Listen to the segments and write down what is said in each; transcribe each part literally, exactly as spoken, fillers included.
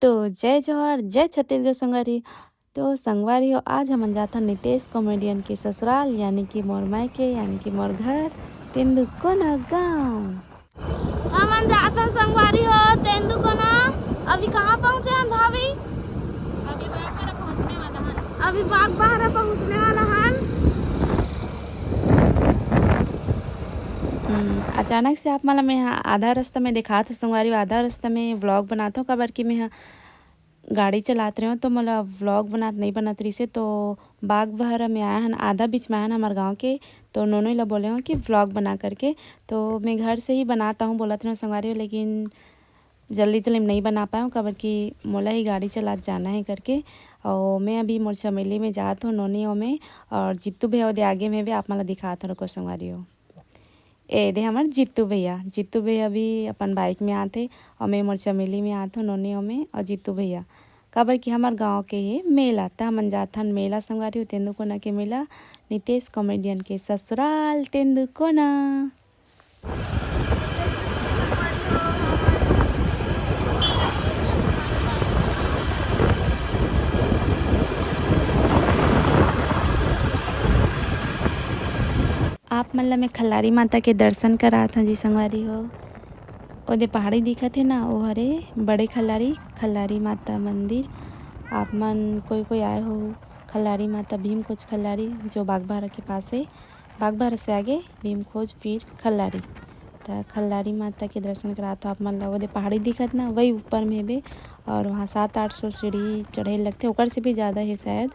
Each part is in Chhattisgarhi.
तो जय जोहार, जय छत्तीसगढ़ संगवारी। तो संगवारी हो, आज हमन जाथन नितेश कॉमेडियन के ससुराल, यानी कि मोर मायके, यानी कि मोर घर, तेंदुकोना गांव। हमन जाथन संगवारी हो तेंदुकोना। अभी कहाँ पहुँचे हन भाभी? अभी बागबाहरा पहुँचने वाला हन। अभी बागबाहरा पहुँचने वाला हन। हम्म, अचानक से आप मन ला मैं ह आधा रास्ता में देखात हो संगवारी हो, आधा रास्ता में व्लॉग बनात हो, काबर कि मैं ह गाड़ी चलात रहेंव, तो मोला व्लॉग बनात नइ बनत रहिसे, तो बागबाहरा में आए हन, आधा बीच में आए हन हमर गांव के, तो नोनी ला बोले हंव कि व्लॉग बना करके, तो मैं घर से ही बनात आहूँ बोलत रहेंव संगवारी हो, लेकिन जल्दी जल्दी में नइ बना पाएंव, काबर कि मोला ही गाड़ी चलात जाना हे करके। अउ मैं अभी मोर चमेली में जात हंव, नोनी ओमे, अउ जित्तू भैया ओदे आगे में भी आप मन ला दिखात हंव, रुको संगवारी हो। ए दे हमर जित्तू भैया, जित्तू भैया भी अपन बाइक में आथे, अउ मैं मोर चमेली में आथों, नोनी ओमे, अउ जित्तू भैया, काबर कि हमर गांव के हे मेला, त हमन जाथन मेला संगवारी हो, तेंदुकोना के मेला, नितेश कॉमेडियन के ससुराल तेंदुकोना। आप मन ला मैं खल्लारी माता के दर्शन करात हंव जी संगवारी हो। ओदे पहाड़ी दिखत हे ना, ओ हरे बड़े खल्लारी, खल्लारी माता मंदिर। आप मन कोई कोई आए हो खल्लारी माता, भीमखोज खल्लारी, जो बागबाहरा के पास हे, बागबाहरा से आगे भीमखोज फिर खल्लारी। त खल्लारी माता के दर्शन करात हंव आप मन ला। ओदे पहाड़ी दिखत ना, वही ऊपर में हेबे, अउ वहाँ सात आठ सौ सीढ़ी चढ़े लगथे, ओकर से भी ज़्यादा हे शायद।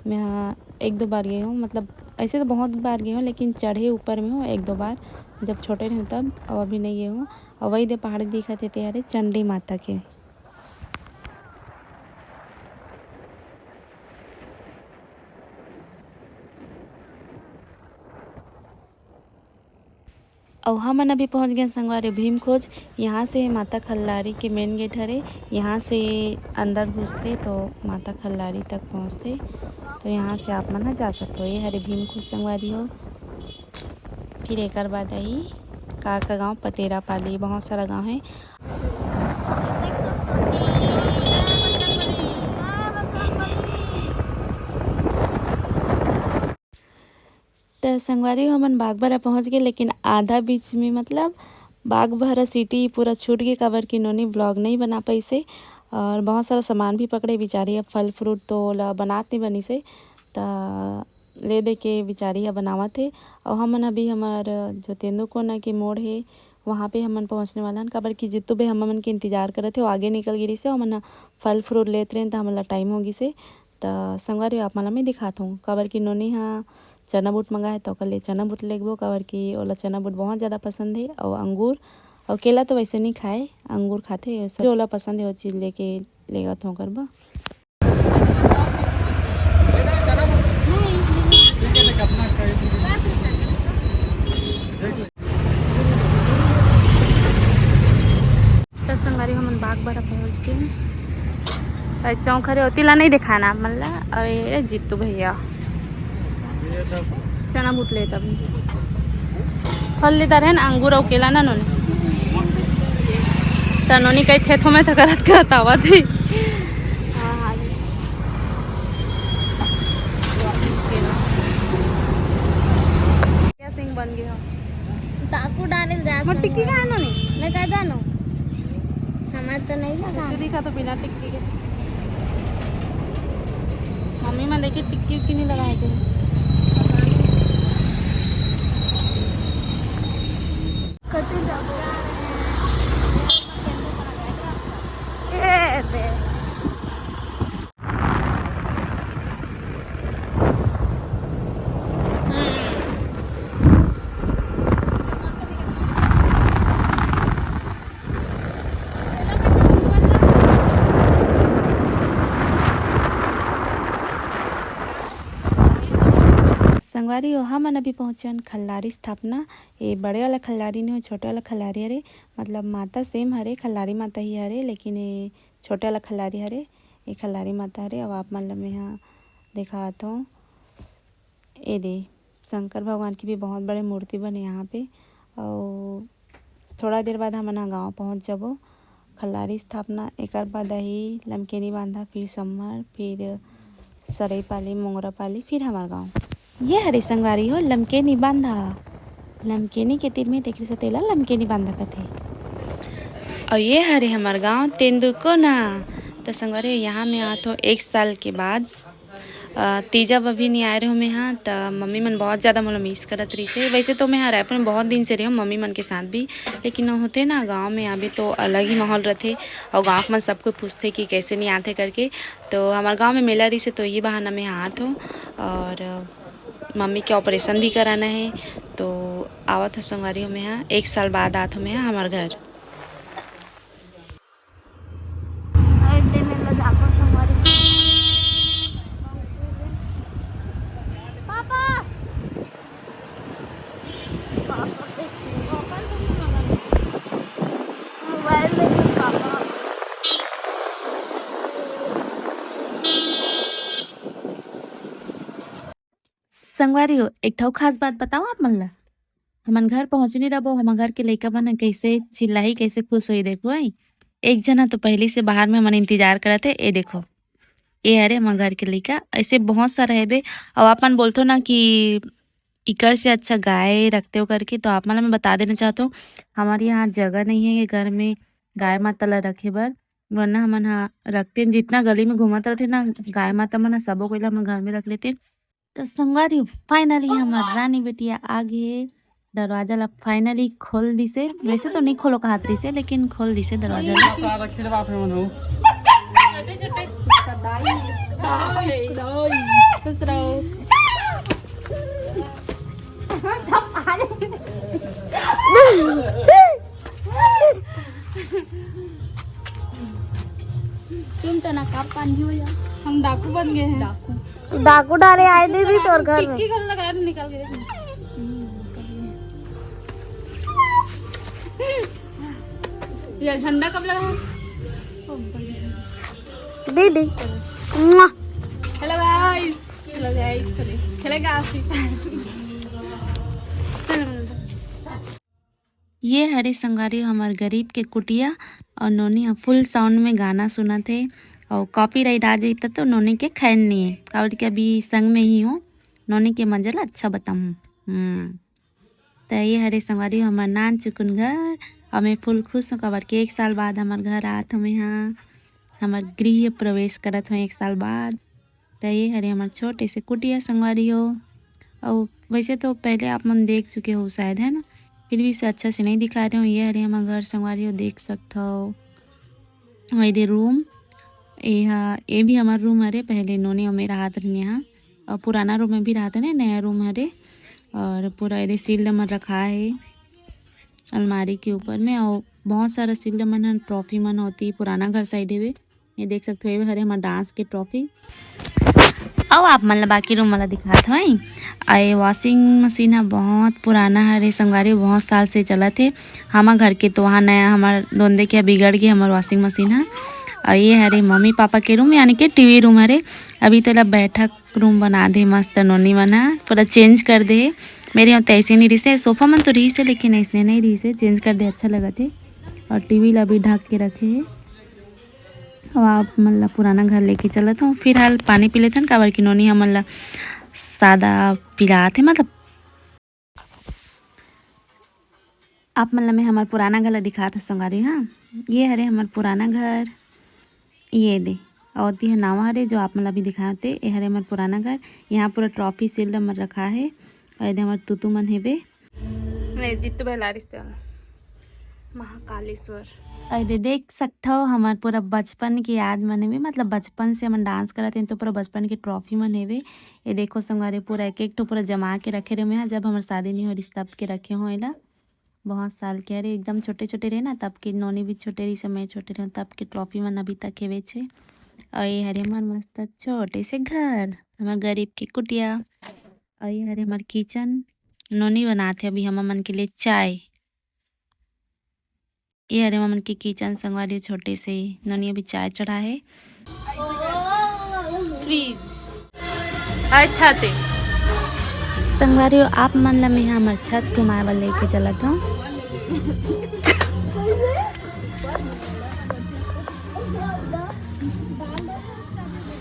मैं ह एक दो बार गे हंव, मतलब ऐसे तो बहुत बार गे हंव, लेकिन चढ़े ऊपर में हंव एक दो बार, जब छोटे रहेंव तब, अउ अभी नइ गे हंव। अउ वही दे पहाड़ी दिखत हे, ते हरे चंडी माता के। अउ हमन अभी पहुंच गेन संगवारी भीमखोज। यहाँ से माता खल्लारी के मेन गेट हरे, यहाँ से अंदर घुसथे तो माता खल्लारी तक पहुंचथे। तो यहाँ से आप मन ह जा सकथो। ये हरे भीमखोज संगवारी हो। फिर एकर बाद आई का का गांव, पतेरापाली, बहुत सारा गांव हे। त संगवारी हो, हमन बागबाहरा पहुंच गे, लेकिन आधा बीच में, मतलब बागबाहरा सिटी पूरा छूट गे, काबर कि नोनी व्लॉग नइ बना पाइसे अउ बहुत सारा सामान भी पकड़े बेचारी। अब फल फ्रूट तो ओला बनात नइ बनिसे, त ले दे के बेचारी ह बनावत हे। अउ हमन अभी हमर जो तेंदुकोना के मोड़ हे, वहाँ पे हमन पहुँचने वाला हन, काबर कि जित्तू भैया हमन के इंतजार करत हे, वो आगे निकल गे रहिसे, हमन ह फल फ्रूट लेत रहेन, त हमन ला टाइम हो गिसे। त संगवारी हो, आप मन ला मैं दिखात हूँ, काबर कि नोनी ह चना बूट मंगाए हे, त ओकर लिए चना बूट लेगबो, काबर कि ओला चना बूट बहुत ज़्यादा पसंद हे, अउ अंगूर अउ केला तो वैसे नहीं खाए, अंगूर खाथे, वैसे जो ओला पसंद हे, वो चीज़ लेके लेगत हूँ ओकर बर। त संगवारी, हमन बागबाहरा पहुंच गेन। अरे चौक हरे, ओती ला नहीं दिखाना आप मन ला। अरे जित्तू भैया चना बूट लेत अभी। फल लेत रहेन, अंगूर अउ केला ना नोनी। त नोनी कही थे थो मैं तो करत करत आवत ही। हाँ, हाँ। क्या सिंह बन गए हो? ताकू डाले जा मोर टिक्की कहाँ नोनी? मैं का जानो? हमार तो नहीं लगा। दिखा तो बिना टिक्की के। मम्मी मन देखे टिक्की उक्की नहीं लगाए थे। कति जाबो? ए बे। संगवारी हो, हमन अभी पहुँचन खल्लारी स्थापना। ये बड़े वाला खल्लारी नहीं हो, छोटे वाला खल्लारी हरे, मतलब माता सेम हरे, खल्लारी माता ही हरे, लेकिन ये छोटे वाला खल्लारी हरे, ये खल्लारी माता हरे। अब आप मन ल मेहा देखात हूँ, ये दे शंकर भगवान की भी बहुत बड़े मूर्ति बने यहाँ पे। और थोड़ा देर बाद हमन ह गाँव पहुँच जाबो, फल्लारी स्थापना, एकर बाद आही लमकेनी बांधा, फिर सम्मर, फिर सरई पाली, मोंगरा पाली, फिर हमर गांव। ये हरे संगवारी हो लमकेनी बांधा, लमकेनी के तीर में, तेकरे से तेला लमकेनी बांधा कथे। और ये हरे हमर गांव तेंदुकोना। तो संगवारी हो, यहाँ में आत हो एक साल के बाद। अ, तीजा बर भी नहीं आए रहे मैं हा, त मम्मी मन बहुत ज़्यादा मोला मिस करत रहिसे। वैसे तो मैं हा रायपुर में बहुत दिन से रहे हूँ मम्मी मन के साथ भी, लेकिन वो होते ना गांव में अभी तो अलग ही माहौल रहते, और गांव के मन सब कोई पूछते कि कैसे नहीं आते करके। तो हमारे गांव में मेला रहिसे, तो यही बहाना मैं हा आत हूँ। और मम्मी के ऑपरेशन भी कराना है, तो आवत हो संगवारी हो मैं हा, एक साल बाद आत हो मैं हा हमारे घर। एक दिन में बजा कर संगवारी। पापा। पापा। मोबाइल में भी पापा। संगवारी हो, एक ठो खास बात बताओ आप मन ला। हमन घर पहुँचनी रबो, हमर घर के लइका मन ह कइसे चिल्लाही, कइसे खुश होई, देखो, आई। एक जना तो पहली से बाहर में हमन इंतजार करत हे। ए देखो, ए हरे हमर घर के लइका, ऐसे बहुत सारा हेबे। अउ आप मन बोलथो ना कि इकर से अच्छा गाय रखते हो करके, तो आप मन ला मैं बता देना चाहत हूँ, हमारे यहाँ जगह नहीं है ये घर में गाय माता ला रखे बर, वरना हमन हा रखते, जितना गली में घूमत रहते ना गाय माता मन, सबो कोई ला हमन घर में रख लेते। तो संगवारी, finally हमर रानी बेटिया आ गे। दरवाजा ला finally खोल दिसे। वैसे तो नहीं खोलो कहत दिसे, लेकिन खोल दिसे दरवाजा ला। सारा खिलवा पे मन हो। खुश रहो। तुम तो ना कब पानी हो जा। हम डाकू बन गए हैं। डाकू। डाकू डाले आए दीदी तोर घर में। टिक्की घर लगा निकल गए। ये झंडा कब लगा है? दीदी। मुआ। Hello guys। Hello guys। चले। चलेगा आशीष। ये हरे संगवारी हमर गरीब के कुटिया, और नोनी ह full sound में गाना सुनत हे, और copyright आ जाई त तो नोनी के खैर नहीं है, काबर कि अभी संग में ही हूँ, नोनी के मजा ला अच्छा बताऊँ। हम्म, त ये हरे संगवारी हमर नान चुकुन घर, और मैं full खुश हूँ, काबर कि एक साल बाद हमर घर आत हमें हाँ, हमर गृह प्रवेश करत हूँ एक साल बाद। त ये हरे हमर छोटे से कुटिया संगवारी हो। अउ वैसे तो पहले आप मन देख चुके हो शायद, है ना, फिर भी इसे अच्छा से नहीं दिखा रहे हो। ये हरे हमर घर संगवारी हो, देख सकत हो। अउ एदे रूम, ये हा, ये भी हमर रूम हरे, पहले नोनी अउ मैं रहत रहन यहाँ, अउ पुराना रूम में भी रहत रहन, नया रूम हरे। और पूरा एदे सील्ड मन रखा है अलमारी के ऊपर में, और बहुत सारा सील्ड मन ह, ट्रॉफी मन होती पुराना घर साइड हेवे। ये देख सकते हो, ये हरे हमर डांस के ट्रॉफी। अउ आप मन ला बाकी रूम वाला दिखात हवं। आ ये वॉशिंग मशीन ह बहुत पुराना हरे संगवारी, बहुत साल से चलत हे। हमर घर के तो वहाँ नया, हमर दोंदे के बिगड़ गे हमर वॉशिंग मशीन ह। अउ ये हरे मम्मी पापा के रूम, यानी कि टीवी रूम हरे। अभी तो एला बैठक रूम बना दे मस्त नोनी मन ह, पूरा चेंज कर दे। मेरे यहाँ तो ऐसे नहीं रहिसे, सोफा मन तो रहिसे, लेकिन ऐसने नहीं रहिसे, चेंज कर दे, अच्छा लगत हे। और टीवी ला भी ढक के रखे हे। अब आप मन ला पुराना घर लेके चलत हूँ। फिलहाल पानी पी लेथन, काबर कि नोनी हमन ला सादा पिलात हे, मतलब आप मन ला मैं हमर पुराना घर ला दिखात हूँ संगवारी। हाँ, ये हरे हमर पुराना घर, ये दे, और ये नवा हरे जो आप मन ला भी दिखाए होते, ये हरे हमर पुराना घर। यहाँ पूरा ट्रॉफी सील्ड हमर रखा है, और ये दे हमर तुतु मन हेबे। नहीं, जित्तू बहलारिस ते वाला। महाकालेश्वर। अरे देख सकथव, हमर पूरा बचपन के याद मन में, मतलब बचपन से हमन डांस करत हन, तो पूरा बचपन के ट्रॉफी मन हेवे। ये देखो संगवारी, पूरा एक एक ठो पूरा जमा के रखे रहे मैं, जब हमर शादी नहीं हो रही तब के रखे हो एला। बहुत साल के, अरे एकदम छोटे छोटे रहे ना, तब के नोनी भी छोटे रही, समय छोटे रहे, तब के ट्रॉफी मन अभी तक हेवे छे। और ये हरे हमर मस्त छोटे से घर, हमर गरीब के कुटिया। और ये हरे हमर किचन, नोनी बनात हे अभी हमर मन के लिए चाय। ये हरे हमन के किचन संगवारी, छोटे से नोनी अभी चाय चढ़ा है। फ्रिज। अच्छा ते। संगवारी, आप मन ला मैं हमर छत घुमाए बर लेके चलत हूँ।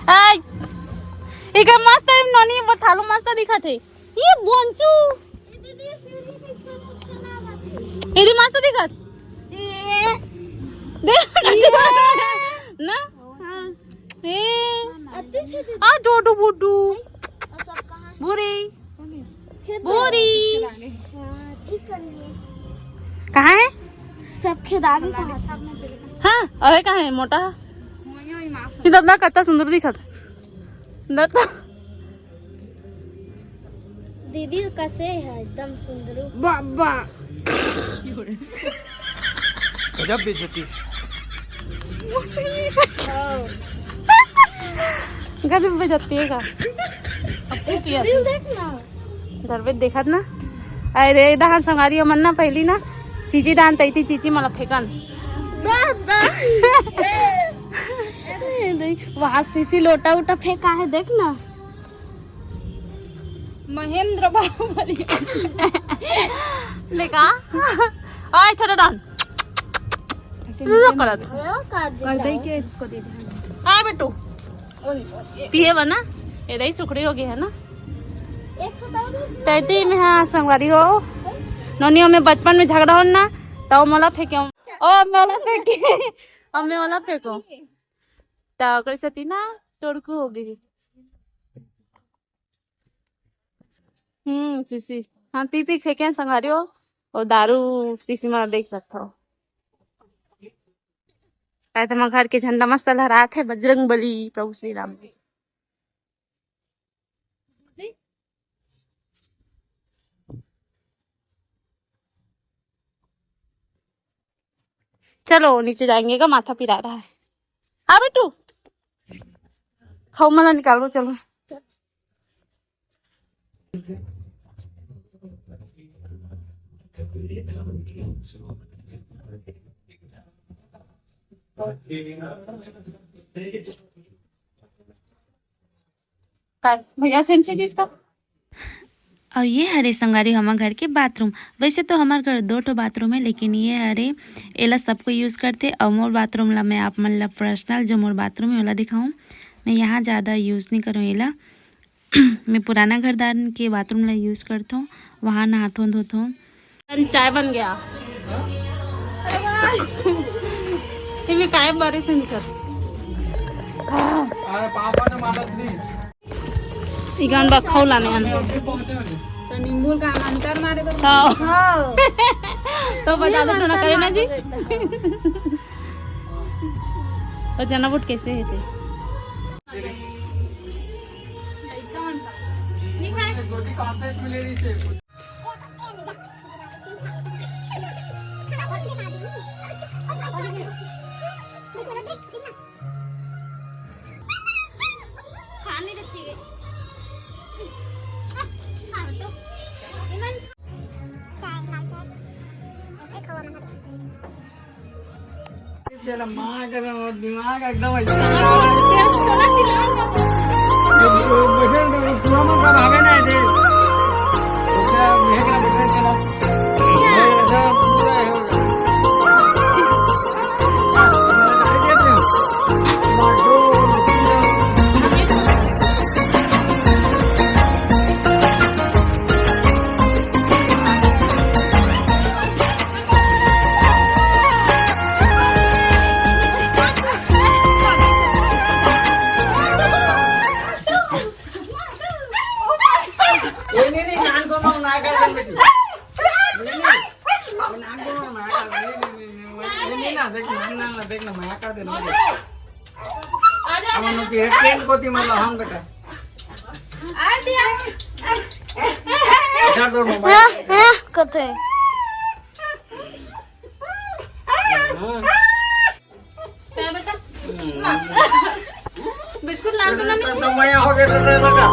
आय, इकर मस्त नोनी बठालो मस्त दिखत हे। ये बोंचू। दीदी मस्त दिखत। देख ना। हाँ। ए। आ डोडू बुड्डू। और सब कहाँ है? बोरी। खेत बोरी। हाँ, ठीक कर लिए। कहाँ है? सब खेदारी कहाँ है? हाँ, अरे कहाँ है मोटा? ये तो ना कत्ता सुंदर दिखत। दत्ता। दीदी कसे है एकदम सुंदर। बाबा। गजब बेइज्जती। गजब बेइज्जती है का? अब तू पिया दिल देख ना। घर पे देखत ना। अरे दहन संगारी मन ना पहली ना चीची दान तैती चीची मला फेंकन। वाह, वाह। ए, देख, वहाँ सीसी लोटा उटा फेंका है, देख ना। महेंद्र बाहुबली। लेका। ओए, छोटा डॉन। ऐसे तू तो नीचे करत। कर दे के इसको दे दे। आ बेटू। पिए बा ना? ए दही सुखड़ी हो गई है ना? एक तो दही तैती में, हाँ, संगवारी हो। नोनियो में बचपन में झगड़ा हो ना, तो मोला फेंके। ओ, मोला फेंके। अब मैं ओला फेंको। त ओकरे सेती ना टोड़कू हो गई। हम्म, सीसी। हाँ, पी पी के फेंके संघारी हो। और दारू सीसी में देख सकता हो। आए तो घर के झंडा मस्त लहरात है, बजरंग बली, प्रभु श्री राम जी। चलो नीचे जाएंगे का, माथा पिरा रहा है। हाँ बेटू, खाओ मला निकालो, चलो। काय भैया, सेंड से किसका? और ये हरे संगवारी हमर घर के बाथरूम। वैसे तो हमर घर दो ठो बाथरूम है, लेकिन ये हरे, एला सबको यूज़ करते। और मोर बाथरूम ला मैं आप मन ला पर्सनल जो मोर बाथरूम है ओला दिखाऊँ। मैं यहाँ ज़्यादा यूज़ नहीं करूँ एला। मैं पुराना घरदार के बाथरूम ला यूज़ करथों, वहाँ नहाथों धोथों। चाय बन गया। ये भी काय बारिश में निकल। अरे पापा ने मारा श्री। इगन बा खौला ने हन। तो नींबू का मंतर मारे बा। हाँ। हाँ। तो बता दो, थोड़ा करे ना जी। तो चना बुट कैसे है थे? तेरा माँ का तो दिमाग एकदम ऐसे हो रहा है। ये जो बजरंग दल पूरा मन का भावे ना ऐसे। ऐसा महक ना बजरंग चला। ऐसा पूरा है। नहीं, नहीं, नान को मत ना कर दे बेटी। नहीं, नहीं, वो नान को मत ना कर दे। नहीं, नहीं, नहीं, वो, वो नहीं ना, देख, नान, नान, देख ना, मया कर दे ना। अब हम लोग ये ट्रेन को थी, मतलब, हम बेटा। इधर दो मोबाइल। हाँ, हाँ, कथे। हाँ। बिस्कुट लान तो ना। तो मया हो गया तो रे लगा।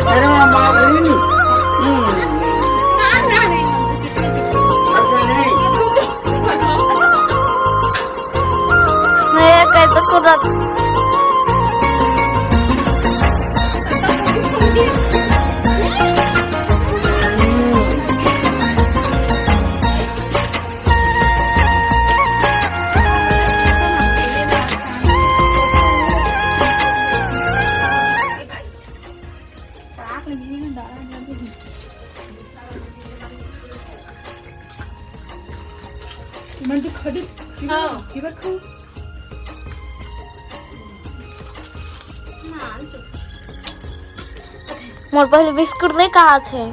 अरे माँ, माँ, नहीं, नहीं। अच्छा, नहीं। मैं ये कहते कुदरत। मोर पहले बिस्कुट नहीं कहा थे।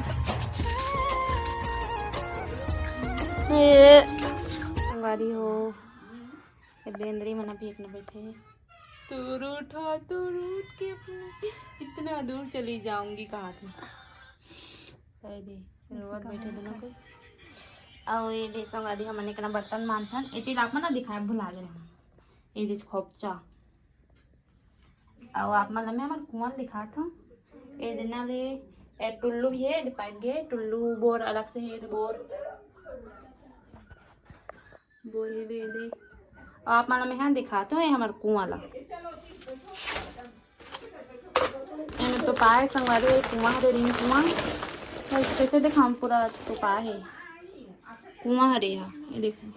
ये संगवारी हो, ये बेंदरी मन अभी एक न बैठे हे। तोर उठा, तोर उठ के अपने इतना दूर चली जाऊंगी कहा थे। कह दे, रोवत बैठे दोनों कोई। अउ ये दे संगवारी, हमन एक न बर्तन मांजथन। एती ला आप मन ला दिखाए भुला गे रहूं। ये दे खोपचा। अउ आप मन ला मैं हमर कुआं दिखात हूं। ये दे ना ले, ए टुल्लू भी हे, ये दे पाइप गे, टुल्लू बोर अलग से हे, ये दे बोर। बोर हे बे, ये दे। अउ आप मन ला मैं हा दिखात हूं, ये हमर कुआं ला। एमे तो पाए संगवारी, ये कुआं हरे, रिंग कुआं। बस कैसे दिखाऊं, पूरा तो पाए हे। कुआं हरे हा, ये देखो।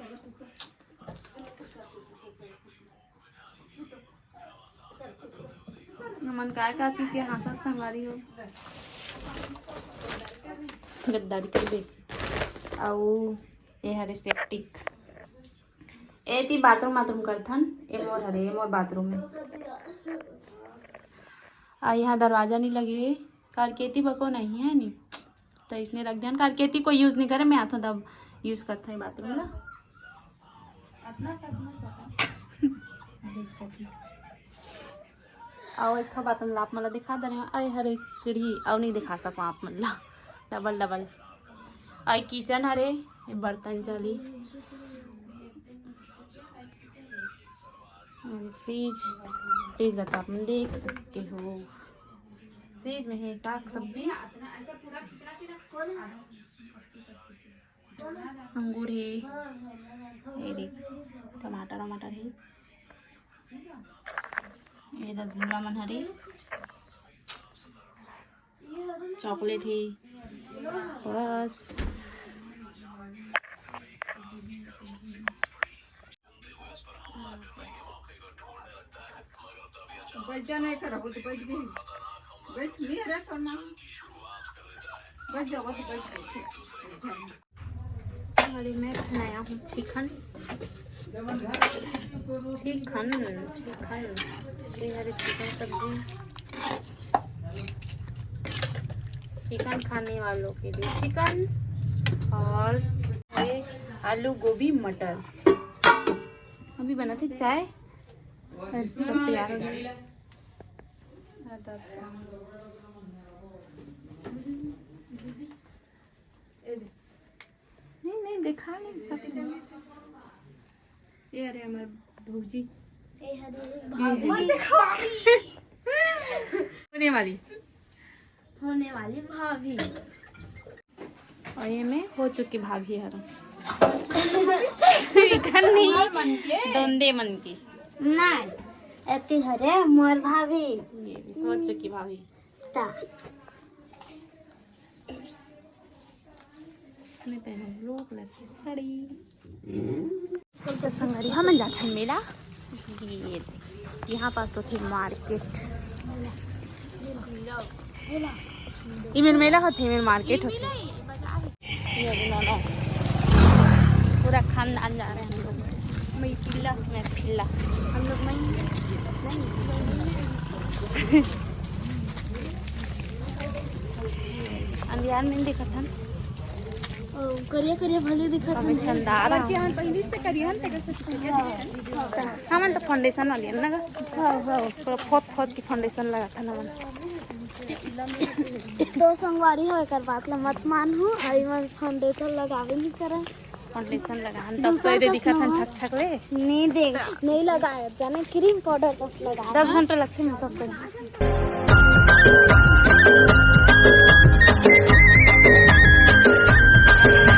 हमन काय का चीज के हाँसत संगवारी हो? गद्दारी करबे। अउ ये हरे सेप्टिक। एती बाथरूम, बाथरूम करथन। ए मोर हरे, ए मोर बाथरूम हे। अउ यहाँ दरवाजा नहीं लगे हे, कारकेती बको नहीं हे नी, तो इसने रख देन। कारकेती कोई यूज नहीं करे, मैं आथों तब यूज करथों ये बाथरूम ला। अउ एक ठो बाथरूम ला आप मन ला दिखा दे रहे हैं। अरे हरे सीढ़ी अउ नहीं दिखा सको आप मन ला। Double double. अउ किचन हरे, ये बर्तन चली। अरे फ्रिज, फ्रिज ला तो आप मन देख सकते हो। फ्रिज में है साग सब्जी। अंगूर हे, ये देख, टमाटर वमाटर हे, ये रसगुल्ला मन हरे, चॉकलेट हे, बस। बैठ जा, नहीं करबो तो बैठ गई। बैठ नहीं रहे तोर माँ। बैठ जाओ तो बैठ गई। अरे मैं बनाया हूँ चिकन, चिकन, चिकन, ये हरे चिकन सब्जी, चिकन खाने वालों के लिए चिकन, और ये आलू गोभी मटर। अभी बनाते चाय, सब तैयार हो गया। नहीं, नहीं, दिखा नहीं सकते। ये अरे हमारे भौजी। ए हरे ये भाभी। होने वाली। होने वाली भाभी। और ये में हो चुकी भाभी हर। चिकन नहीं, दोंदे मन की। नहीं, एती हरे मोर भाभी। ये हो चुकी भाभी। ता। मैं पहनूं ब्लू कलर की साड़ी। तो संगरी हमन जाथन मेला। ये देख, यहाँ पास होथे मार्केट। ये मेर मेला होथे, मेर मार्केट होथे। ये अभी नौनो पूरा खानदान जा रहे हैं हम लोग। मैं पिल्ला, मैं पिल्ला। हम लोग मैं नहीं, अंधियार में नहीं दिखत हन। ओ, करिया करिया भले दिखत हन। शानदार है। पहले से करिया हन, तेकर से हमन तो फाउंडेशन वाली हन ना गा। हाँ, हाँ। पूरा फोत फोत की फाउंडेशन लगाथन हमन। तो संगवारी हो, एकर बात ला मत मानहू, अई मन फाउंडेशन लगावे नहीं करन। फाउंडेशन लगाहन तब दूसरा तो ये कस दिखत हन नवा। छक छक ले। नहीं दे, नहीं लगाए, जाने क्रीम पाउडर बस लगा। दस घंटा लगथे मेकअप करे।